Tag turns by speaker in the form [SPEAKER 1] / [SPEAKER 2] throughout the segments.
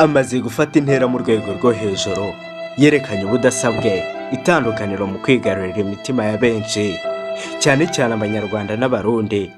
[SPEAKER 1] Amaze gufata intera mu rwego rwo hejuru, yerekanye ubudasa bwe, itandukaniro mu kwigarurira imitima ya benshi, cyane cyane Abanyarwanda n'Abarundi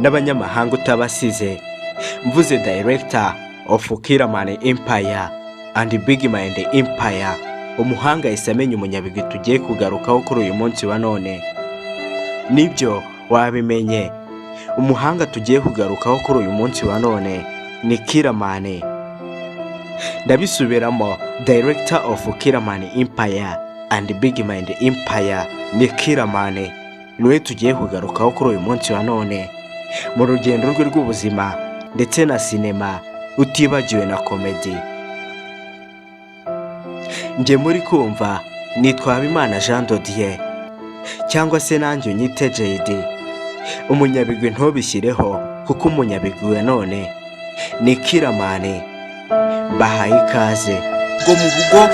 [SPEAKER 1] n'abanyamahanga utabasize. Mvuze director of Killaman Empire and Big Mind Empire, umuhanga yahise amenya umunyabigwi tugiye kugarukaho kuri uyu munsi wa none. Nibyo, wabimenye, umuhanga tugiye kugarukaho kuri uyu munsi wa none ni Killaman. Ndabisubiramo, director of Killaman Empire and Big Mind Empire ni Killaman, niwe tugiye kugarukaho kuri uyu munsi wa none mu rugendo rwe rw'ubuzima ndetse na sinema, utibagiwe na comedy. Njye muri kumva nitwa Habimana Jean Dodier, cyangwa se nanjye unyite JD. Umunyabigwi ntubishyireho, kuko umunyabigwi wa none ni Killaman. Bahaye ikaze.
[SPEAKER 2] Ngo mu rugo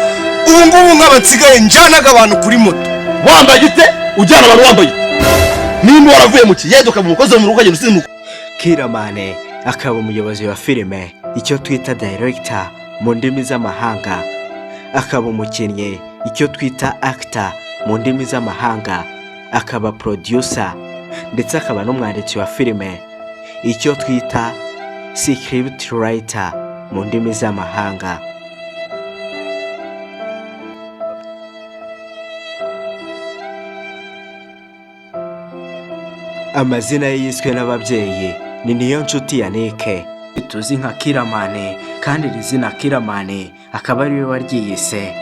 [SPEAKER 2] ubu ngubu nk'aba nsigaye njyanaga abantu kuri moto.
[SPEAKER 3] Wambaye ute? Ujyana abantu wambaye ute? Nimba waravuye mu kiyede ukaba umukozi wo mu rugo, ukagenda usize.
[SPEAKER 1] Killaman akaba umuyobozi wa filime, icyo twita director mu ndimi z'amahanga, akaba umukinnyi, icyo twita actor mu ndimi z'amahanga, akaba producer, ndetse akaba n'umwanditsi wa filime, icyo twita script writer mu ndimi z'amahanga. Amazina ye yiswe n'ababyeyi ni Niyonshuti Yannick, tuzi nka Killaman, kandi iri zina Killaman akaba ariwe waryiyise.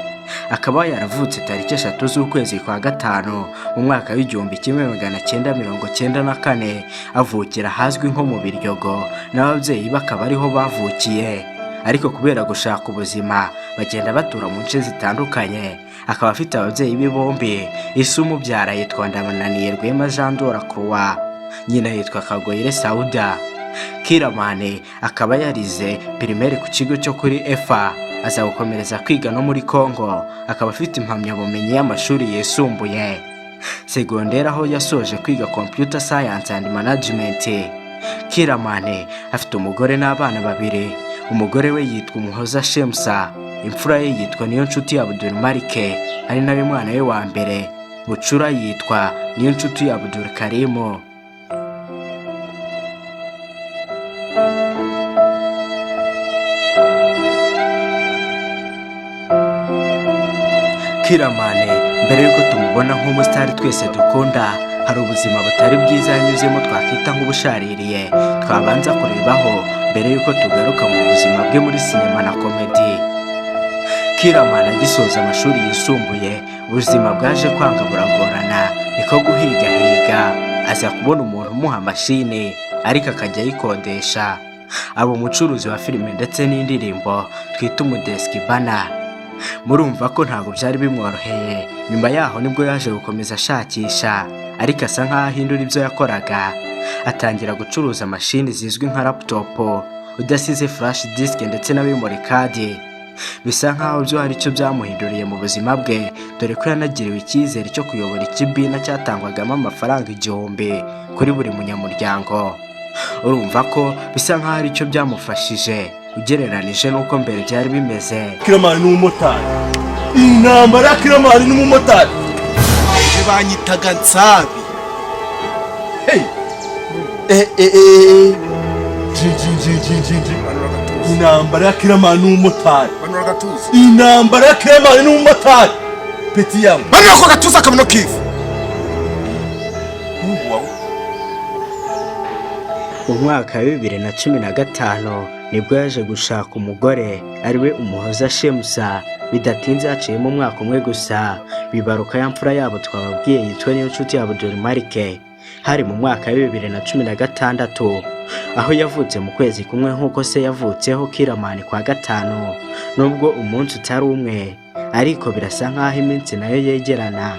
[SPEAKER 1] Akaba yaravutse tariki 3 z'ukwezi kwa gatanu mu mwaka w'1994, avukira ahazwi nko mu Biryogo, n'ababyeyi bakaba ariho bavukiye, ariko kubera gushaka ubuzima bagenda batura mu nce zitandukanye. Akaba afite ababyeyi be bombi. Ise umubyara yitwa Ndabananiye Rwema Jean de Croix, nyina yitwa Kagoyire Sauda. Killaman akaba yarize primaire ku kigo cyo kuri EFA, aza gukomereza kwiga no muri Congo, akaba afite impamyabumenyi y'amashuri yisumbuye segonderi, aho yasoje kwiga computer science and management. Killaman afite umugore n'abana babiri. Umugore we yitwa Umuhoza Shemsa, imfura ye yitwa Niyonshuti Abdul Marike, ari nawe mwana we wa mbere. Bucura yitwa Niyonshuti Abdul Karimu. Killaman, mbere y'uko tumubona nk'umusitari twese dukunda, hari ubuzima butari bwiza yanyuzemo, twakwita nk'ubushaririye, twabanza kurebaho mbere y'uko tugaruka mu buzima bwe muri sinema na comedy. Killaman agisoza amashuri yisumbuye, ubuzima bwaje kwanga buragorana, niko guhigahiga, aza kubona umuntu umuha mashini ariko akajya ayikodesha, aba umucuruzi wa filime ndetse n'indirimbo, twita umudesikibana. Murumva ko ntabwo byari bimworoheye. Nyuma yaho nibwo yaje gukomeza ashakisha, ariko asa nkaho ahindura ibyo yakoraga, atangira gucuruza mashini zizwi nka laptop, udasize flash disk ndetse na memory card. Bisa nkaho byo hari icyo byamuhinduriye mu buzima bwe, dore ko yanagiriwe icyizere cyo kuyobora ikibina cyatangwagamo amafaranga 1000 kuri buri munyamuryango. Urumva ko bisa nkaho ari cyo byamufashije ugereranije n'uko mbere byari bimeze.
[SPEAKER 3] Killaman ni umumotari, intambara ya Killaman n'umumotari.
[SPEAKER 2] Banyitaga Nsabi.
[SPEAKER 3] Hey, eh eh eh, ji ji ji ji ji ji, intambara ya Killaman n'umumotari.
[SPEAKER 2] Manura agatuza.
[SPEAKER 3] Intambara ya Killaman n'umumotari, petit yangu.
[SPEAKER 2] Manura ako gatuza, akabuno kivu. Mungu wawe.
[SPEAKER 1] Mu mwaka wa 2015 nibwo yaje gushaka umugore, ariwe Umuhoza Shemusa. Bidatinze, haciyemo umwaka umwe gusa, bibaruka ya mfura yabo twababwiye yitwa Niyonshuti Abdul Marike. Hari mu mwaka wa 2016, aho yavutse mu kwezi kumwe nk'uko se yavutseho Killaman, kwa gatanu. Nubwo umunsi utari umwe, ariko birasa nk'aho iminsi nayo yegerana.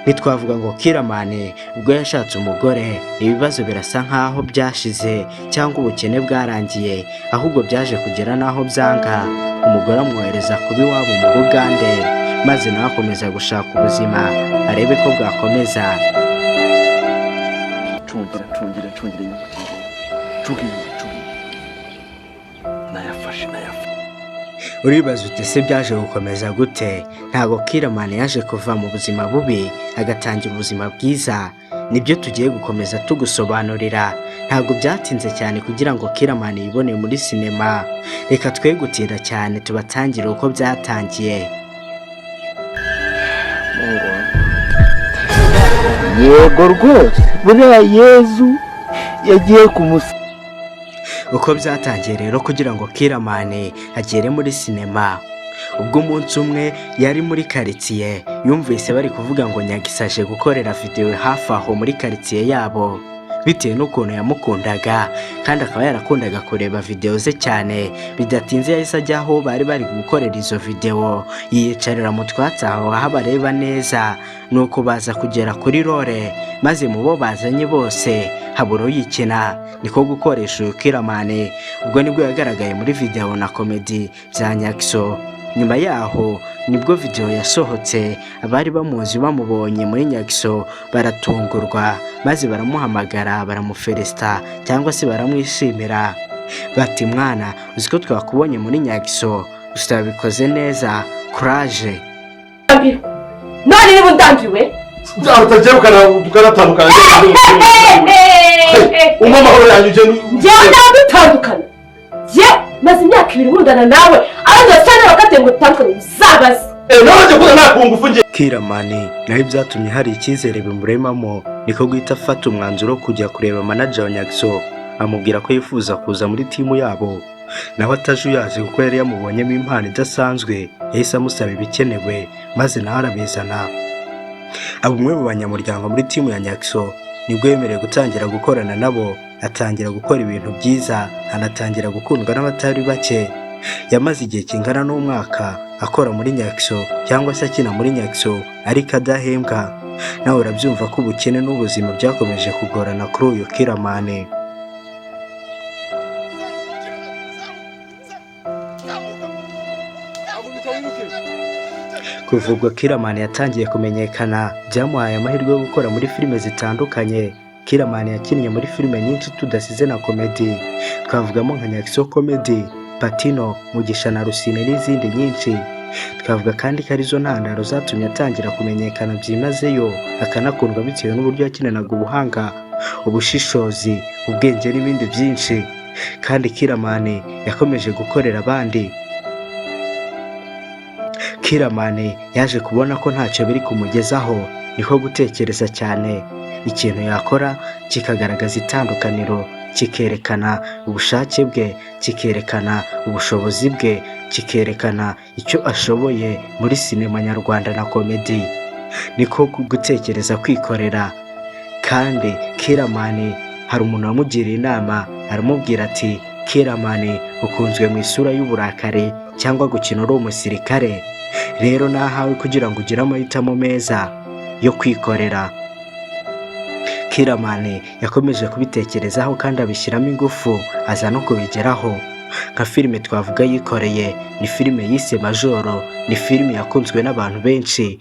[SPEAKER 1] Ntitwavuga ngo Killaman ubwo yashatse umugore ibibazo birasa nk'aho byashize cyangwa ubukene bwarangiye, ahubwo byaje kugera n'aho byanga, umugore amwohereza kuba iwabo mu Bugande, maze nawe akomeza gushaka ubuzima arebe ko bwakomeza.
[SPEAKER 3] Cungira, cungira, cungira inyuma, cungira inyuma, cungira inyuma, nayafashe, nayafashe.
[SPEAKER 1] Uribaza uti ese byaje gukomeza gute? Ntabwo Killaman yaje kuva mu buzima bubi agatangira ubuzima bwiza. Nibyo tugiye gukomeza tugusobanurira. Ntabwo byatinze cyane kugira ngo Killaman yibone muri sinema. Reka twe gutinda cyane, tubatangire uko byatangiye.
[SPEAKER 4] Yego rwose, buriya Yezu yagiye kumusa.
[SPEAKER 1] Uko byatangiye rero kugira ngo Killaman agere muri sinema, ubwo umunsi umwe yari muri karitsiye, yumvise bari kuvuga ngo Nyagiso aje gukorera videwo hafi aho muri karitsiye yabo. Bitewe n'ukuntu yamukundaga kandi akaba yarakundaga kureba videwo ze cyane, bidatinze yahise ajya aho bari bari gukorera izo videwo, yiyicarira mu twatsi aho aho abareba neza. Nuko baza kugera kuri role, maze mu bo bazanye bose habura uyikina, niko gukoresha uyu Killaman. Ubwo nibwo yagaragaye muri videwo na comedy bya Nyagiso. Nyuma yaho nibwo videwo yasohotse. Abari bamuzi bamubonye muri Nyagiso baratungurwa, maze baramuhamagara, baramufelisita cyangwa se baramwishimira, bati: "Mwana, uzi ko twakubonye muri Nyagiso? Gusa wabikoze neza, kuraje."
[SPEAKER 5] None niba undambiwe?
[SPEAKER 3] Utagiye tukanatandukana, umpa amahoro yanjye ugenda.
[SPEAKER 5] Njyewe ndadutandukana? Jye maze imyaka 2 nkundana nawe, abandi basore bakateye ngo dutandukane, uzabaze.
[SPEAKER 3] Nawe njye kuza nta kungufu njye.
[SPEAKER 1] Killaman nawe byatumye hari icyizere bimuremamo, niko guhita afata umwanzuro wo kujya kureba manager wa Nyagiso, amubwira ko yifuza kuza muri timu yabo. Nawe atajuyaje, kuko yari yamubonyemo impano idasanzwe, yahise amusaba ibikenewe maze nawe arabizana, aba umwe mu banyamuryango muri timu ya Nyagiso. Nibwo yemerewe gutangira gukorana nabo, atangira gukora ibintu byiza, anatangira gukundwa n'abatari bake. Yamaze igihe kingana n'umwaka akora muri Nyagiso cyangwa se akina muri Nyagiso, ariko adahembwa. Nawe urabyumva ko ubukene n'ubuzima byakomeje kugorana kuri uyu Killaman. Kuva ubwo Killaman yatangiye kumenyekana, byamuhaye amahirwe yo gukora muri filime zitandukanye. Killaman yakinnye muri filime nyinshi tudasize na comedy, twavugamo nka Nyagiso Comedy, Patino, Mugisha na Rusine n'izindi nyinshi. Twavuga kandi ko arizo ntandaro zatumye atangira kumenyekana byimazeyo, akanakundwa bitewe n'uburyo yakinanaga ubuhanga, ubushishozi, ubwenge n'ibindi byinshi. Kandi Killaman yakomeje gukorera abandi. Killaman yaje kubona ko ntacyo biri kumugezaho, niko gutekereza cyane ikintu yakora kikagaragaza itandukaniro, kikerekana ubushake bwe, kikerekana ubushobozi bwe, kikerekana icyo ashoboye muri sinema nyarwanda na comedy. Niko gutekereza kwikorera. Kandi Killaman hari umuntu wamugiriye inama, aramubwira ati: "Killaman, ukunzwe mu isura y'uburakari cyangwa gukina uri umusirikare. Rero nahawe kugira ngo ugire amahitamo meza yo kwikorera." Killaman yakomeje kubitekerezaho kandi abishyiramo ingufu, aza no kubigeraho. Nka filime twavuga yikoreye ni filime yise Majoro. Ni filime yakunzwe n'abantu benshi,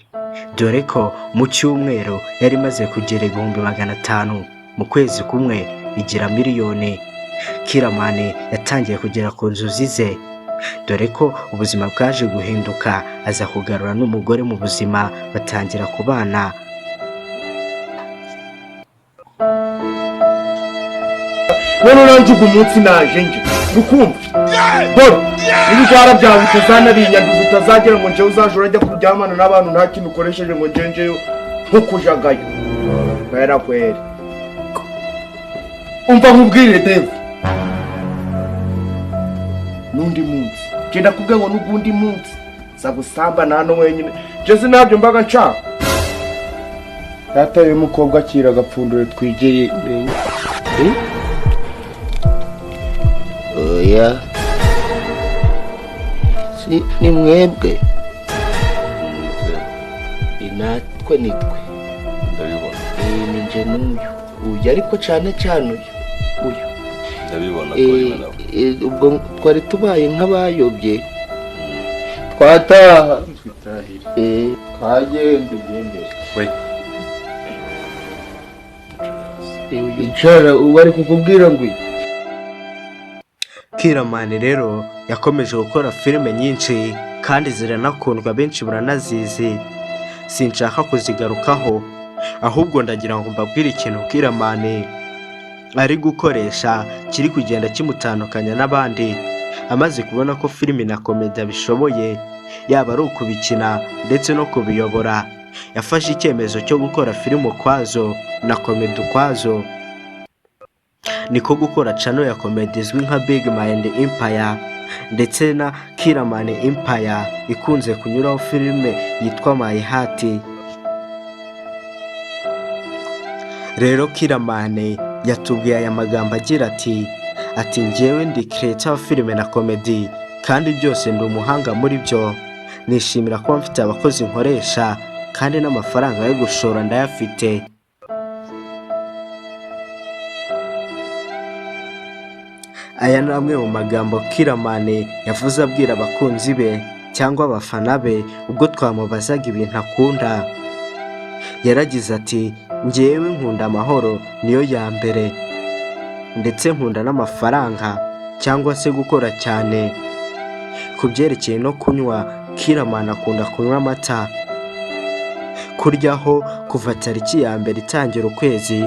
[SPEAKER 1] dore ko mu cyumweru yari imaze kugera 500,000, mu kwezi kumwe igira miliyoni. Killaman yatangiye kugera ku nzozi ze, dore ko ubuzima bwaje guhinduka, aza kugarura n'umugore mu buzima, batangira kubana.
[SPEAKER 2] None nanjye ugu munsi naje nje ukumva, dore ibijara byawe utazanabinyanduza, utazagira ngo njyewe uzaje urajya kuryamana n'abantu nta kintu ukoresheje, ngo njye njeyo nk'ukujagayo kwera kwera. Umva nkubwire, Dave, n'undi munsi genda kubwe ngo n'ugundi munsi za gusambana hano wenyine, njye sinabyo mbaga nshaka. Data y'umukobwa, akira agapfunduro twigeye.
[SPEAKER 4] Oya, si ni mwebwe, ni natwe, nitwe.
[SPEAKER 6] Ndabibona.
[SPEAKER 4] Ni nje n'uyu uyu, ariko cyane cyane uyu uyu.
[SPEAKER 6] Ndabibona ko uri nawe.
[SPEAKER 4] Ubwo twari tubaye nk'abayobye, twataha. Twagenda.
[SPEAKER 6] We.
[SPEAKER 4] Icara, ubu ari kukubwira ngo iki?
[SPEAKER 1] Killaman rero yakomeje gukora filime nyinshi kandi ziranakundwa, benshi baranazizi. Sinshaka kuzigarukaho, ahubwo ndagira ngo mbabwire ikintu Killaman ari gukoresha kiri kugenda kimutandukanya n'abandi. Amaze kubona ko filime na comedy abishoboye, yaba ari ukubikina ndetse no kubiyobora, yafashe icyemezo cyo gukora filime ukwazo na comedy ukwazo. Niko gukora channel ya comedy izwi nka Big Mind Empire ndetse na Killaman Empire, ikunze kunyuraho filime yitwa My Heart. Rero Killaman yatubwiye aya magambo agira ati: "Njyewe ndi creator wa filime na comedy, kandi byose ndi umuhanga muri byo. Nishimira kuba mfite abakozi nkoresha, kandi n'amafaranga yo gushora ndayafite." Aya ni amwe mu magambo Killaman yavuze abwira abakunzi be cyangwa abafana be ubwo twamubazaga ibintu akunda. Yaragize ati: "Njyewe nkunda amahoro, niyo ya mbere, ndetse nkunda n'amafaranga cyangwa se gukora cyane." Ku byerekeye no kunywa, Killaman akunda kunywa amata. Kuryaho, kuva tariki ya mbere itangira ukwezi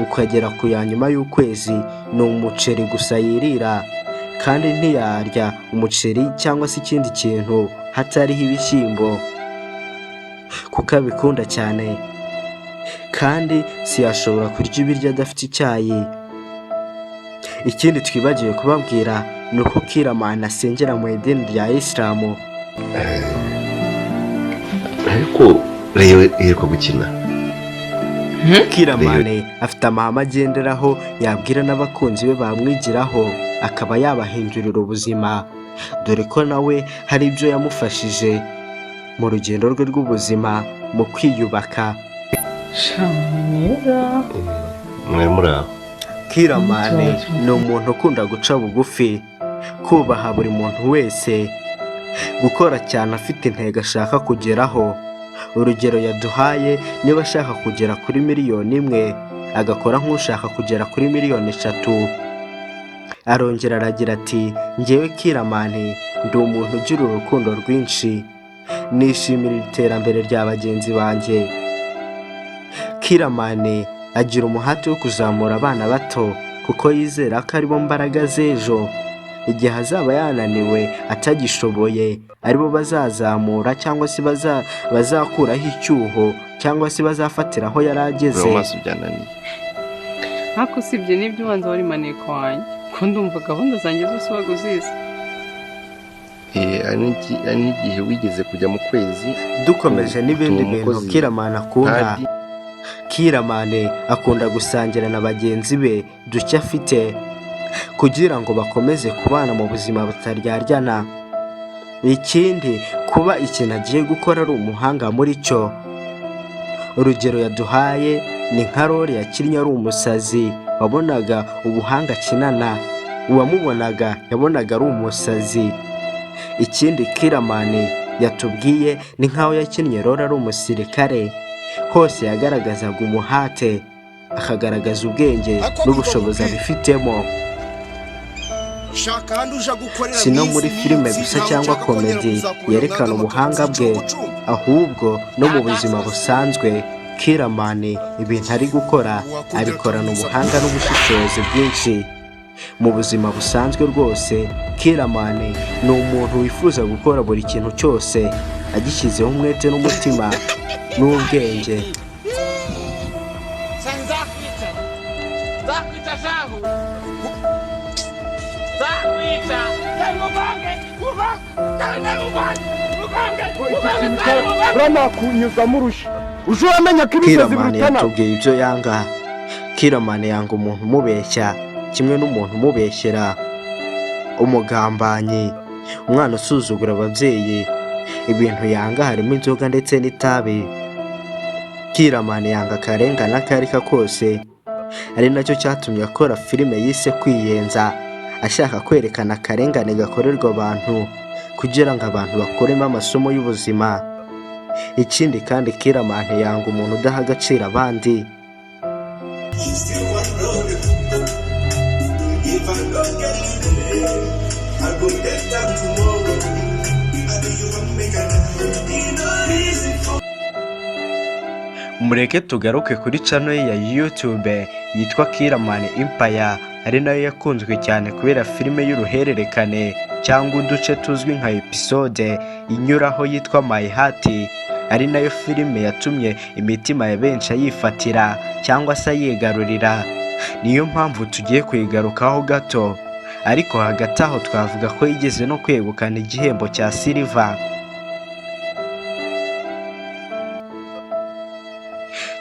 [SPEAKER 1] ukagera ku ya nyuma y'ukwezi, ni umuceri gusa yirira, kandi ntiyarya umuceri cyangwa se ikindi kintu hatariho ibishyimbo, kuko abikunda cyane. Kandi siyashobora kurya ibiryo adafite icyayi. Ikindi twibagiwe kubabwira ni uko Killaman asengera mu idini rya Isilamu.
[SPEAKER 6] Ariko rero iheruka gukina.
[SPEAKER 1] Killaman afite amahame agenderaho, yabwira n'abakunzi be bamwigiraho akaba yabahindurira ubuzima, dore ko nawe hari ibyo yamufashije mu rugendo rwe rw'ubuzima mu kwiyubaka.
[SPEAKER 6] Mwari muri aho.
[SPEAKER 1] Killaman ni umuntu ukunda guca bugufi, kubaha buri muntu wese, gukora cyane afite intego ashaka kugeraho. Urugero yaduhaye, niba ashaka kugera kuri 1 miliyoni agakora nk'ushaka kugera kuri 3 miliyoni. Arongera aragira ati: "Njyewe Killaman ndi umuntu ugira urukundo rwinshi, nishimira iterambere rya bagenzi banjye." Killaman agira umuhate wo kuzamura abana bato, kuko yizera ko aribo mbaraga z'ejo. Igihe azaba yananiwe atagishoboye, aribo bazazamura cyangwa se bazakuraho icyuho cyangwa se bazafatira aho yari ageze.
[SPEAKER 6] Mu maso byananiye.
[SPEAKER 7] Ariko usibye n'ibyo, ubanza wari maneko wanjye, ko ndumva gahunda zanjye zose waga uzizi.
[SPEAKER 6] Hari n'igihe wigeze kujya mu kwezi.
[SPEAKER 1] Dukomeje n'ibindi bintu
[SPEAKER 6] Umukozi
[SPEAKER 1] Killaman akunda,
[SPEAKER 6] Padi.
[SPEAKER 1] Killaman akunda gusangira na bagenzi be duke afite kugira ngo bakomeze kubana mu buzima butaryarya. Ikindi, kuba ikintu agiye gukora ari umuhanga muri cyo. Urugero yaduhaye ni nka role yakinnye ari umusazi, wabonaga ubuhanga akinana, uwamubonaga yabonaga ari umusazi. Ikindi Killaman yatubwiye ni nk'aho yakinnye role ari umusirikare, hose yagaragazaga umuhate, akagaragaza ubwenge n'ubushobozi abifitemo. Si no muri filime gusa cyangwa comedy yerekana ubuhanga bwe, ahubwo no mu buzima busanzwe Killaman ibintu ari gukora abikorana ubuhanga n'ubushishozi bwinshi. Mu buzima busanzwe rwose, Killaman ni umuntu wifuza gukora buri kintu cyose agishyizeho umwete n'umutima n'ubwenge.
[SPEAKER 2] Uranakunyuzamo urushyi, uje uramenya ko ibisazi
[SPEAKER 1] Killaman
[SPEAKER 2] birutana.
[SPEAKER 1] yatubwiye ibyo yanga. Killaman yanga umuntu umubeshya kimwe n'umuntu umubeshyera, umugambanyi, umwana usuzugura ababyeyi. Ibintu yanga harimo inzoga ndetse n'itabi. Killaman yanga akarengane ako ari ko kose, ari nacyo cyatumye akora filime yise Kwiyenza, ashaka kwerekana akarengane gakorerwa abantu kugira ngo abantu bakuremo amasomo y'ubuzima. Ikindi kandi, Killaman yanga umuntu udaha agaciro abandi.
[SPEAKER 8] I go better tomorrow. I be you one make I die. E no easy for
[SPEAKER 1] Mureke tugaruke kuri channel ye ya YouTube yitwa Killaman Empire, ari nayo yakunzwe cyane kubera filime y'uruhererekane cyangwa uduce tuzwi nka episode inyuraho yitwa My Heart, ari nayo filime yatumye imitima ya benshi ayifatira cyangwa se ayigarurira. Niyo mpamvu tugiye kuyigarukaho gato, ariko hagati aho twavuga ko yigeze no kwegukana igihembo cya silver.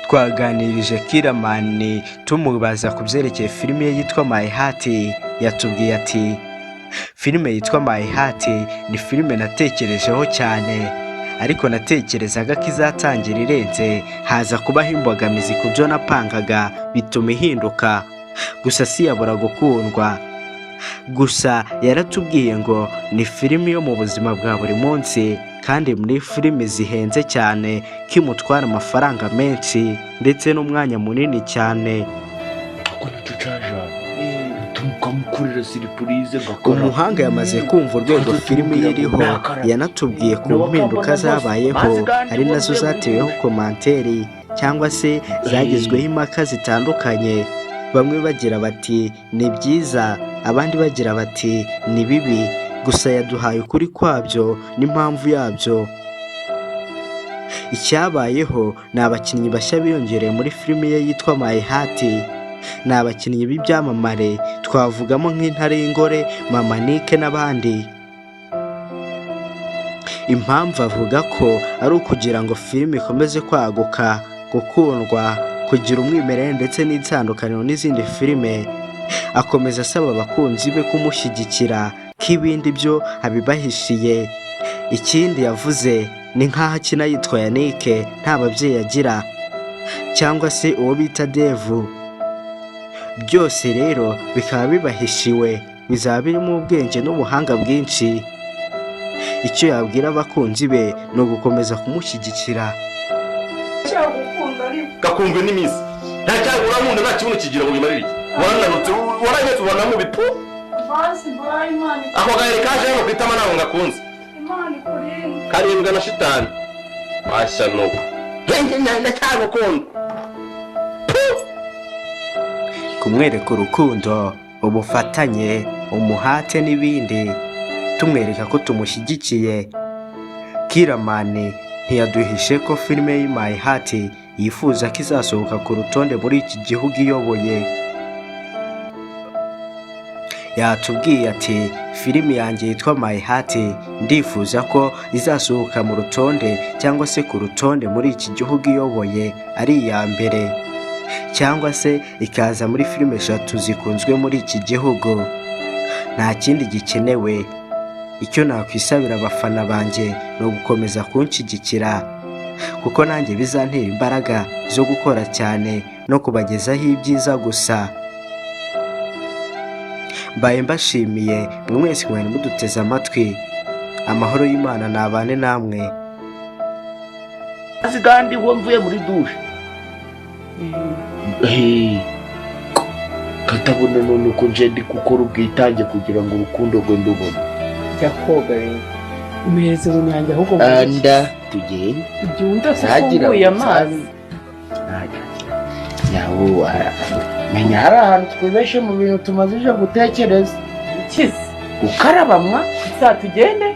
[SPEAKER 1] Twaganirije Killaman tumubaza ku byerekeye filime ye yitwa My Heart. Yatubwiye ati: "Filime yitwa My Heart ni filime natekerejeho cyane, ariko natekerezaga ko izatangira irenze, haza kubaho imbogamizi ku byo napangaga bituma ihinduka, gusa siyabura gukundwa." Gusa yaratubwiye ngo ni filime yo mu buzima bwa buri munsi, kandi muri filime zihenze cyane, ko imutwara amafaranga menshi ndetse n'umwanya munini cyane.
[SPEAKER 4] Kuko nacyo cajana tukamukorera surprise ngakora.
[SPEAKER 1] Umuhanga yamaze kumva urwego filimi ye iriho. Yanatubwiye ku mpinduka zabayeho, ari nazo zateweho commentaire cyangwa se zagizweho impaka zitandukanye, bamwe bagira bati ni byiza, abandi bagira bati ni bibi. Gusa yaduhaye ukuri kwabyo n'impamvu yabyo. Icyabayeho ni abakinnyi bashya biyongereye muri filimi ye yitwa My Heart. Ni abakinnyi b'ibyamamare, twavugamo nk'Intare y'Ingore, Mama Nick n'abandi. Impamvu avuga ko ari ukugira ngo filime ikomeze kwaguka, gukundwa, kugira umwimerere ndetse n'itandukaniro n'izindi filime. Akomeza asaba abakunzi be kumushyigikira, ko ibindi byo abibahishiye. Ikindi yavuze ni nk'aho akina yitwa Yannick, nta babyeyi agira, cyangwa se uwo bita Devu. Byose rero bikaba bibahishiwe, bizaba birimo ubwenge n'ubuhanga bwinshi. Icyo yabwira abakunzi be ni ugukomeza kumushyigikira.
[SPEAKER 6] Gakundwe n'iminsi, nta cyago urankunda, nta kibuno kigira ngo bimarire iki? Warananutse, waranyetse, ubona mubi pu.
[SPEAKER 7] Basi bayi, Imana.
[SPEAKER 6] Ako gahere kaje hano ku itama ntabwo ngakunze.
[SPEAKER 7] Imana ikurinde.
[SPEAKER 6] Karindwa na shitani washya nubu ndacyagukunda.
[SPEAKER 1] Kumwereka urukundo, ubufatanye, umuhate n'ibindi, tumwereka ko tumushyigikiye. Killaman ntiyaduhishe ko filime ye My Heart yifuza ko izasohoka ku rutonde muri iki gihugu iyoboye. Yatubwiye ati: "Filimi yanjye yitwa My Heart ndifuza ko izasohoka mu rutonde cyangwa se ku rutonde muri iki gihugu iyoboye ari iya mbere, cyangwa se ikaza muri filime eshatu zikunzwe muri iki gihugu. Nta kindi gikenewe. Icyo nakwisabira abafana banjye ni ugukomeza kunshyigikira, kuko nanjye bizantera imbaraga zo gukora cyane no kubagezaho ibyiza gusa." Mbaye mbashimiye mwe mwese mwari muduteze amatwi. Amahoro y'Imana nabane namwe.
[SPEAKER 4] Azi kandi uwo mvuye muri douche. Katabona none uko nje ndi gukora ubwitange kugira ngo urukundo rwe ndubone.
[SPEAKER 7] Jya koga rero, umuhereze mu nyange ahubwo.
[SPEAKER 4] Anda tugende.
[SPEAKER 7] Igihe undi
[SPEAKER 4] Ntagira
[SPEAKER 7] afunguye amazi.
[SPEAKER 4] Yawo menya hari ahantu twibeshe mu bintu tumaze gutekereza.
[SPEAKER 7] Ukize.
[SPEAKER 4] Gukaraba mwa.
[SPEAKER 7] Sa tugende.